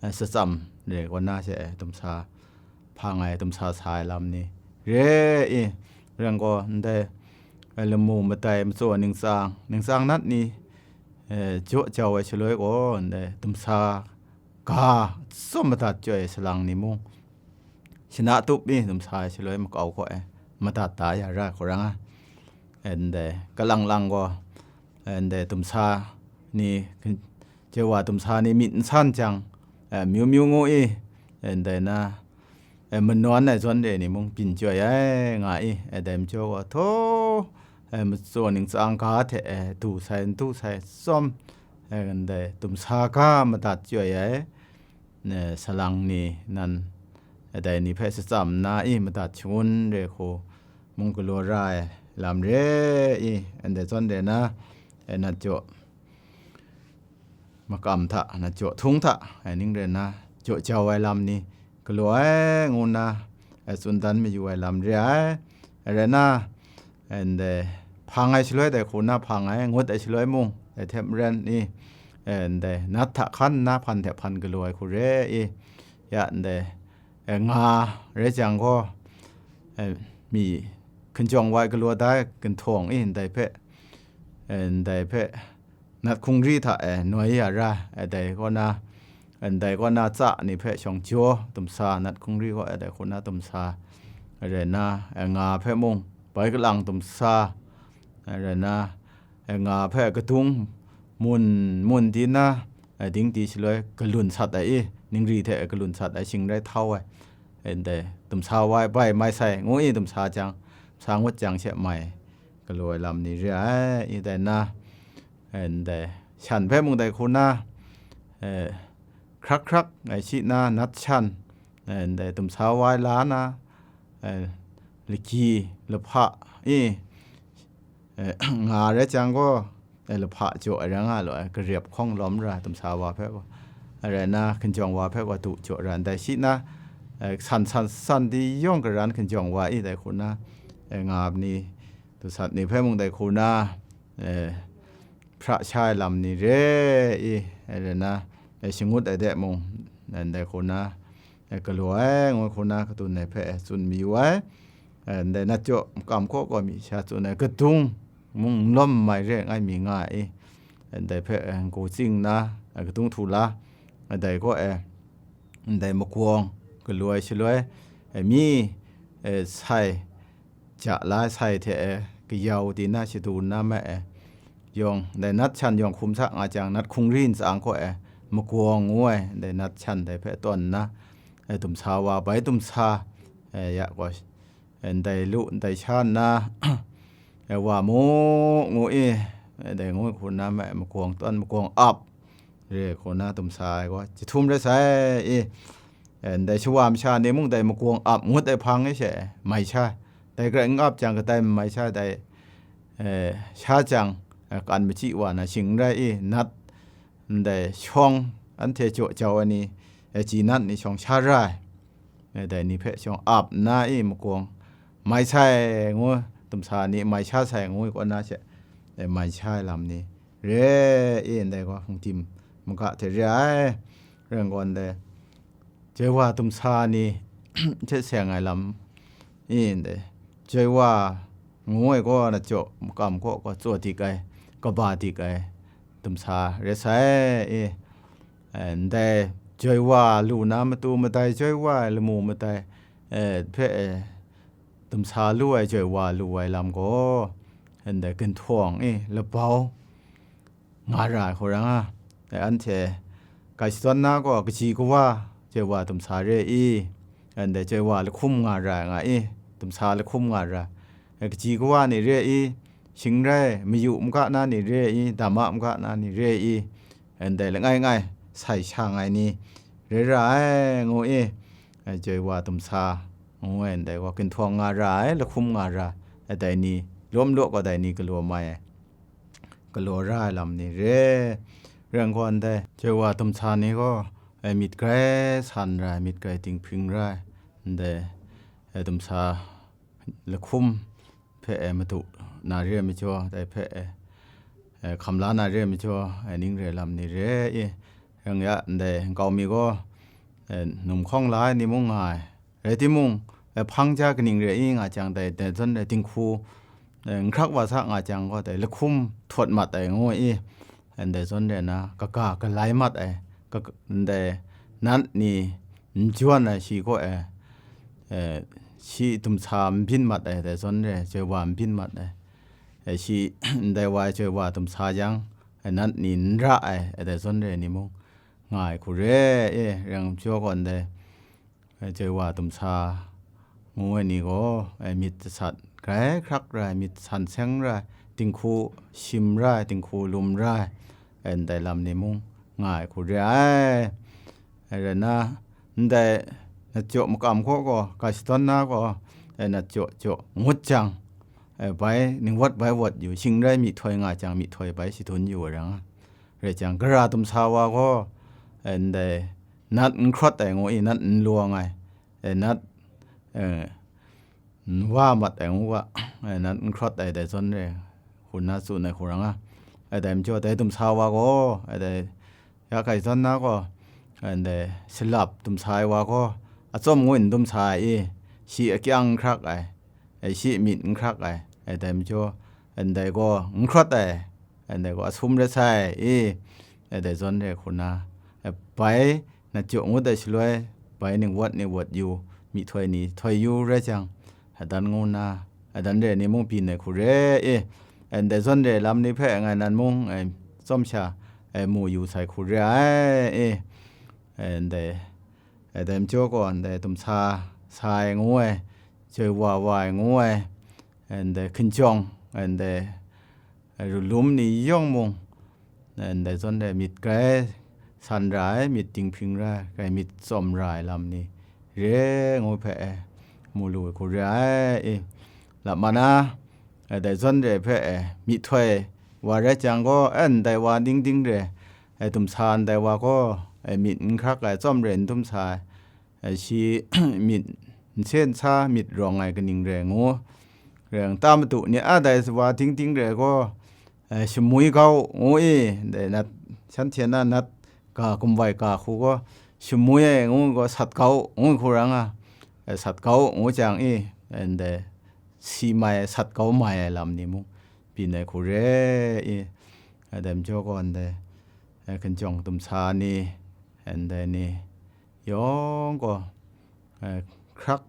e, shatsam re kaw na she, e, dumsa hpang ai, dumsa sa ai lam ni re i, rai gaw, ndai, e, lamu madai matsaw ningtsang, ningtsang nat ni, eh, jaw jau ai shaloi gaw, ndai dumsa ga tsawm madat jaw ai salang ni mung, shana tup mi dumsa ai shaloi makau kaw e madat da ya ra hku ra nga. Ndai kalang lang gaw, ndai dumsa ni, Jewa dumsa ni myit n san jang, eh, myu myu ngu i, ndai na, eh, manawn ai zawn re ni mung byin chyoi ai nga i, eh, dai majaw gaw, htaw, eh, matsaw ningtsang ga hte, eh, du sai, n du sai tsawm, eh, ndai dumsa ga madat chyoi ai, eh, salang ni nan, eh, dai ni hpe shatsam nna i madat shangun re hku mung galaw ra ai lam re i, ndai zawn re na, eh, nat jaw makam hta, nat jaw htung hta, eh, ning re na, jaw jau ai lam ni galaw ai ngu nna, eh, tsun dan mayu ai lam re ai. Rai na, ndai hpang ai shaloi dai hku na hpang ai, ngut ai shaloi mung dai hte maren i, eh, ndai nat hta hkan nna hpan hte hpan galaw ai hku re i, ya ndai, eh, nga rai jang gaw, eh, mi hkinjawng wa ai galaw da ai ginhtawng i, ndai hpe, eh, ndai hpe nat hkungri hta e noi ya ra, eh, dai kaw na, ndai kaw na tsa ni hpe shawng jaw dumsa, nat hkungri kaw e dai hku na dumsa, rai na, eh, nga hpe mung bai kalang dumsa, eh, rai na, eh, nga hpe kadung mun mun di na, eh, ding di shaloi galun sat ai i, ningri hte galun sat ai shing rai htau ai, eh, ndai dumsa wa ai bai mai sai ngu i, dumsa jang, sa ngut jang she mai galaw ai lam ni re ai, i dai na, eh, ndai shan hpe mung dai hku na, eh, hkrak hkrak ai shi na nat shan, eh, ndai dumsa wa ai la na, eh, lagyi lahpa i, eh, nga rai jang gaw, eh, lahpa jaw ai rai nga law, eh, garep hkawng lawm ra dumsa wa hpe gaw, rai na hkinjawng wa hpe gaw du jaw ra ndai shi na, eh, san san san di yawng karan hkinjawng wa i dai hku na, eh, nga ni, dusat ni hpe mung dai hku na, eh, hpra sha ai lam ni re i, eh, rai na, eh, shangut ai de mung, eh, ndai hku na, eh, galaw ai ngu hku na kadun ai hpe, eh, tsun mayu ai. Eh, ndai nat jaw makam kaw kaw mi sha tsun ai kadung mung n lawm n mai re ngai mi nga ai i, eh, ndai hpe, eh, n-gu tsing nna, eh, kadung htu la, eh, dai kaw e, ndai magawng galaw ai shaloi, eh, mi, eh, sai ja la ai sai hte, eh, kayau di na shadu nna ma e, yawng ndai nat shan yawng hkum sa nga jang, nat hkungri ntsang kaw e magawng ngu ai ndai nat shan dai hpe tawn nna, eh, dumsa wa bai dumsa, eh, ya gaw, eh, ndai lu ndai sha nna, eh, wa mu ngu i, eh, dai ngu hku nna ma e magawng tawn, magawng ap re hku na dumsa ai gaw jahtum rai sai i, eh, ndai shawa masha ni mung dai magawng ap ngut ai hpang i she mai sha, dai garai n ap jang kadai n mai sha, dai, eh, sha jang, eh, kan machyi wa na shing n rai i, nat ndai shawng anhte jaw jau ai ni, eh, ji nat ni shawng sha ra ai, eh, dai ni hpe shawng ap nna i magawng mai sai ngu, dumsa ni mai sha sai ngu i kaw na she, eh, mai sha ai lam ni re i, ndai gaw hkungtim maga hte re ai, rai n gaw ndai joi wa dumsa ni hte seng ai lam i, ndai joi wa ngu ai gaw na jaw makam kaw gaw tsaw dik ai, kaba dik ai dumsa re sai i, eh, ndai joi wa lu na matu madai, joi wa ai lamu madai, eh, hpe, eh, dumsa lu ai joi wa lu ai lam gaw, ndai ginhtawng i labau nga ra ai hku ra nga. Dai anhte ga shadawn na gaw kaji kawa joi wa dumsa re i, ndai joi wa lahkum nga ra ai nga i, dumsa lahkum nga ra ai, kaji kawa ni re i, shing rai mayu maga na ni re i, dama maga na ni re i, ndai langai ngai sai shang ai ni re ra ai ngu i, joi wa dumsa ngu ai ndai gaw ginhtawng nga ra ai, lahkum nga ra ai, dai ni lawm law gaw dai ni galaw mai ai, galaw ra ai lam ni re. Rai n gaw ndai joi wa dumsa ni gaw, eh, myit grai san ra ai, myit grai dinghpring ra ai, ndai, eh, dumsa lahkum hpe, eh, madu na re ai majaw, dai hpe, eh, eh, hkam la na re ai majaw, eh, ning re lam ni re i, rai nga ndai nkau mi gaw, eh, num hkawng la ai ni mung nga ai. Rai timung, eh, hpang ja kaning re i nga jang, dai, dai zawn dai dinghku, eh, n hkrak wa sa nga jang gaw, dai lahkum htawt mat ai ngu i, ndai zawn re na, kaga galai mat ai, ka-, ndai nat ni n jawn ai shi kaw e, eh, shi dumsa n byin mat ai, dai zawn re, joi wa n byin mat ai, eh, shi ndai wa joi wa dumsa yang, eh, nat ni n ra ai, eh, dai zawn re ni mung nga ai hku re, eh, reng jaw gaw ndai, eh, joi wa dumsa ngu ai ni gaw, eh, myit jasat grai hkrak rai, myit san seng rai, dinghku shim rai, dinghku lum rai, eh, ndai lam ni mung nga ai hku re ai. Eh, rai na, ndai nat jaw makam hkaw gaw, ga shadawn na gaw, eh, nat jaw jaw ngut jang, eh, bai ningwat bai wat yu, shing rai myihtoi nga jang, myihtoi bai shadun yu ai rai nga. Rai jang, gara dumsa wa gaw, eh, ndai nat n hkrawt ai ngu i, nat n lawng ai, eh, nat, eh, n wa mat ai ngu ga, eh, nat n hkrawt ai dai zawn re, hku na tsun ai hku ra nga. Eh, dai majaw, dai dumsa wa gaw, eh, dai ya kai zawn na gaw, eh, ndai shalap dumsa ai wa gaw, atsawm ngu n dumsa ai i, shi akyang n hkrak ai, eh, shi myit n hkrak ai, eh, dai majaw, eh, ndai gaw n hkrawt ai, eh, ndai gaw asum rai sai i, eh, dai zawn re hku na, eh, bai nat jaw ngut ai shaloi, bai ningwat ni wat yu, myihtoi ni htoi yu rai jang, adan ngu na, adan re ni mung byin ai hku re i, eh, ndai zawn re lam ni hpe ngai nan mung, eh, tsawm sha, eh, mu yu sai hku re ai i, eh, ndai, eh, dai majaw gaw ndai dumsa sa ai ngu ai, joi wa wa ai ngu ai, eh, ndai hkinjawng, eh, ndai rulum ni yawng mung, ndai zawn re myit grai san ra ai, myit dinghpring ra ai, grai myit tsawm ra ai lam ni re ngu hpe e, mu lu ai hku re ai i. Lap ma na, dai zawn re hpe e, myihtoi wa rai jang gaw, e, ndai wa ding ding re, e, dumsa ndai wa gaw, e, myit n hkrak ai, tsawm re n dumsa ai, e, shi myit n sen sa myit rawng ai kaning re ngu, rai nga ta matu ni a, dai wa ding ding re gaw, e, shamwi gau ngu i, dai nat, shanhte na nat ga gumwai ga hku gaw, shamwi ai ngu gaw, sat gau ngu hku ra nga, e, sat gau ngu jang i, ndai si mai ai, sat gau mai ai lam ni mung byin ai hku re i, dai majaw gaw ndai, e, hkinjawng dumsa ni, ndai ni yawng gaw, e, hkrak,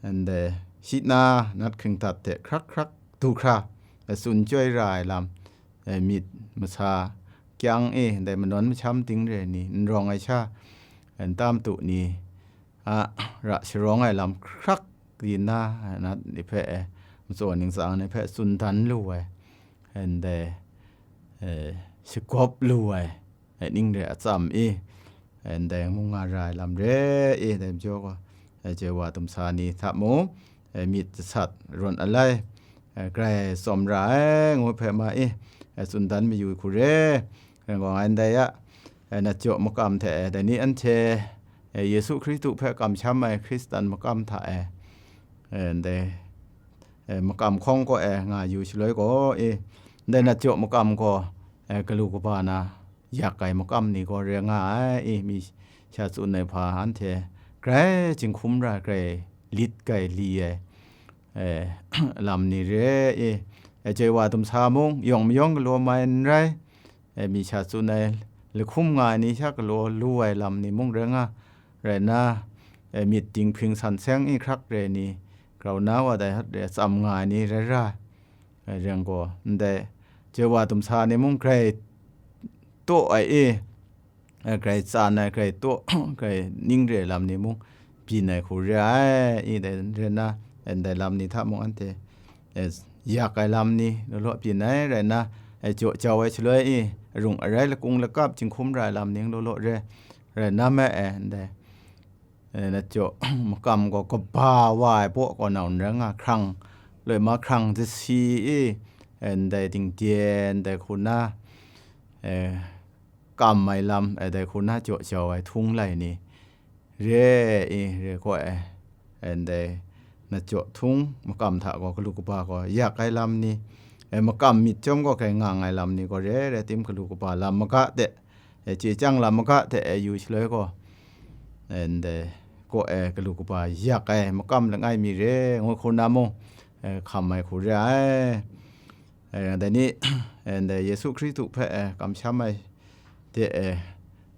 ndai shi na nat hkringdat hte hkrak hkrak du hkra, e, tsun chyoi ra ai lam, e, myit masa kyang e, ndai manawn masham ding re ni, n rawng ai sha, e, nta matu ni a ra sharawng ai lam hkrak di nna, nat ni hpe, e, matsaw ningtsang ni hpe tsun dan lu ai, ndai, e, shagawp lu ai, e, ning re atsam i, e, ndai mung nga ra ai lam re i, dai majaw gaw, e, joi wa dumsa ni hta mung, e, myit jasat rawn alai, e, grai tsawm ra ai ngu hpe ma i, e, tsun dan mayu hku re, rai gaw ngai ndai a, e, nat jaw makam hte, e, dai ni anhte, e, Yesu Hkristu hpe kamsham ai Hkristan makam hta e, e, ndai, e, makam hkawng kaw e nga yu shaloi gaw, e, ndai nat jaw makam gaw, e, galu kaba na yak ai makam ni gaw rai nga ai, e, mi sha tsun ai hpa anhte grai jinghkum ra, grai lit grai li ai, e, lam ni re, e, e, joi wa dumsa mung yawng mayawng galaw mai n rai, e, mi sha tsun ai lahkum nga ai ni sha galaw lu ai lam ni mung rai nga, rai nna, e, myit dinghpring san seng i hkrak re ni, grau na wa dai hkat re tsam nga ai ni rai ra, e, rai gaw, ndai joi wa dumsa ni mung grai taw ai i, e, grai tsan ai, grai taw, grai ning re lam ni mung byin ai hku re ai, i dai re nna, e, ndai lam ni hta mung anhte, e, yak ai lam ni law law byin ai rai nna, e, jaw jau ai shaloi i, arung arai lakung lakap jinghkum ra ai lam ni law law re, rai nna me, e, ndai, e, nat jaw makam gaw kaba wa ai baw kaw nau n rai nga, hkrang, loi ma hkrang jasi i, e, ndai dingde, ndai hku na, e, kam ai lam, e, dai hku na jaw jau ai htung lai ni, re i, re gaw e, e, ndai nat jaw htung makam hta gaw galu kaba gaw yak ai lam ni, e, makam myit chyawm gaw grai ngang ai lam ni gaw re, rai tim, galu kaba lam maga de, e, chye chyang lam maga de, e, yu shaloi gaw, e, ndai gaw e, galu kaba yak ai makam langai mi re ngu hku na mung, e, hkam ai hku re ai. Eh, dai ni, eh, ndai Yesu Hkristu hpe, eh, kamsham ai de, eh,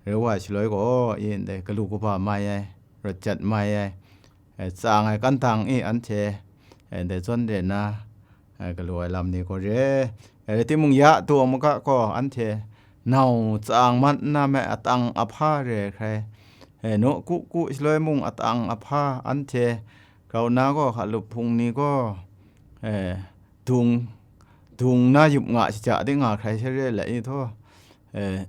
rau wa shaloi gaw, i ndai galu kaba mai ai, rawt jat mai ai, eh, tsang ai kantang i anhte, eh, ndai zawn re nna, eh, galu ai lam ni gaw re. Eh, rai timung, ya daw maga gaw anhte nau tsang mat nna me atang ahpa re ai hkrai, eh, nawku ku shaloi mung atang ahpa anhte grau na gaw hkalup hpung ni gaw, eh, dung, dung na yup nga shaja de nga hkrai sha re ai i htaw, eh,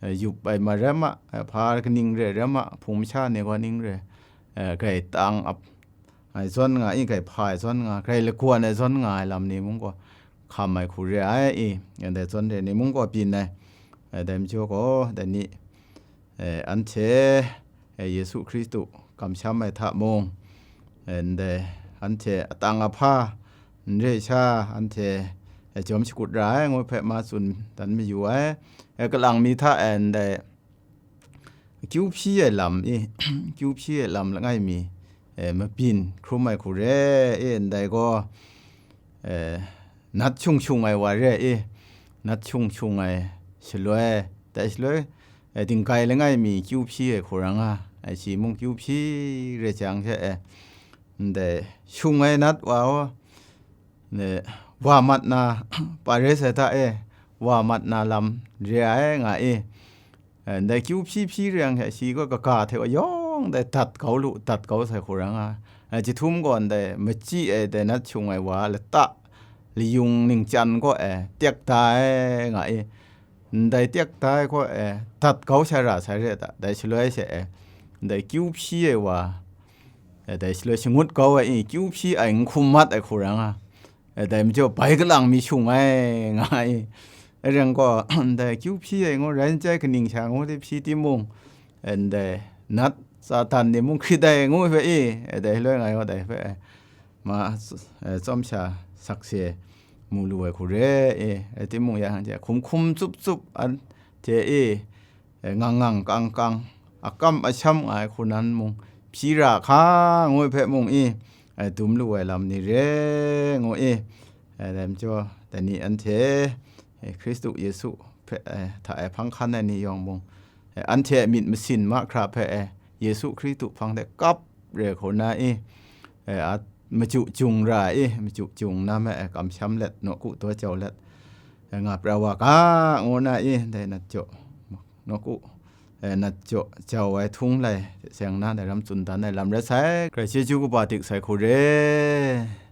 eh, yup ai ma rai ma, eh, hpa kaning re rai ma, hpung masha ni gaw ning re, eh, grai tang ap ai zawn nga i, grai hpa ai zawn nga, grai lagawn ai zawn nga ai lam ni mung gaw hkam ai hku re ai i, ndai zawn re ni mung gaw byin ai. Eh, dai majaw gaw, dai ni, eh, anhte, eh, Yesu Hkristu kamsham ai hta mung, eh, ndai anhte atang ahpa n re sha, anhte, eh, jawm shakut ra ai ngu hpe ma tsun dan mayu ai. Eh, kalang mi hta, eh, ndai kyu hpyi ai lam i, kyu hpyi ai lam langai mi, eh, mabyin hkrum ai hku re i, ndai gaw, eh, nat shung shung ai wa re i, nat shung shung ai shaloi, dai shaloi, eh, dinggai langai mi kyu hpyi ai hku ra nga ai, shi mung kyu hpyi re jang she, eh, ndai shung ai nat wa, ne, wa mat na, pa re sai hta e, wa mat na lam re ai nga i, eh, ndai kyu hpyi hpyi re yang hte shi gaw kaga hte wa yawng dai dat kau lu, dat kau sai hku ra nga ai. Eh, jahtum gaw ndai machyi ai dai nat shung ai wa lata layung ningchan kaw e tek da ai nga i, ndai tek da ai kaw e dat kau sha ra sai re ta, dai shaloi she e, ndai kyu hpyi ai wa, eh, dai shaloi shangut kau ai i, kyu hpyi ai n hkum mat ai hku ra nga. Eh, dai majaw bai kalang mi shung ai nga ai. Areng gaw, ndai kyu hpyi ai ngu rai n chyai, kaning sha ngu de hpyi timung, eh, ndai nat Satan ni mung hkrit ai ngu hpe i, eh, dai loi ngai gaw dai hpe, eh, ma, eh, tsawm sha sakse mu lu ai hku re i, eh, timung ya hte hkum hkum tsup tsup anhte i, eh, ngang ngang kang kang, akam asham nga ai hku nan mung hpyi ra hka ngu hpe mung i, eh, dum lu ai lam ni re ngu i, eh, dai majaw, dai ni anhte, eh, Hkristu Yesu hpe, eh, hta e hpang hkan ai ni yawng mung, eh, anhte myit masin mahkra hpe, eh, Yesu Hkristu hpang de kap re hku na i, eh, a, machyu jung ra i, machyu jung na me, eh, kamsham let, nawku daw jau let, eh, nga pra wa ga, ngu na i, dai nat jaw, nawku, eh, nat jaw jau ai htung lai seng na, dai ram tsun dan ai lam rai sai, grai chyeju kaba dik sai hku re.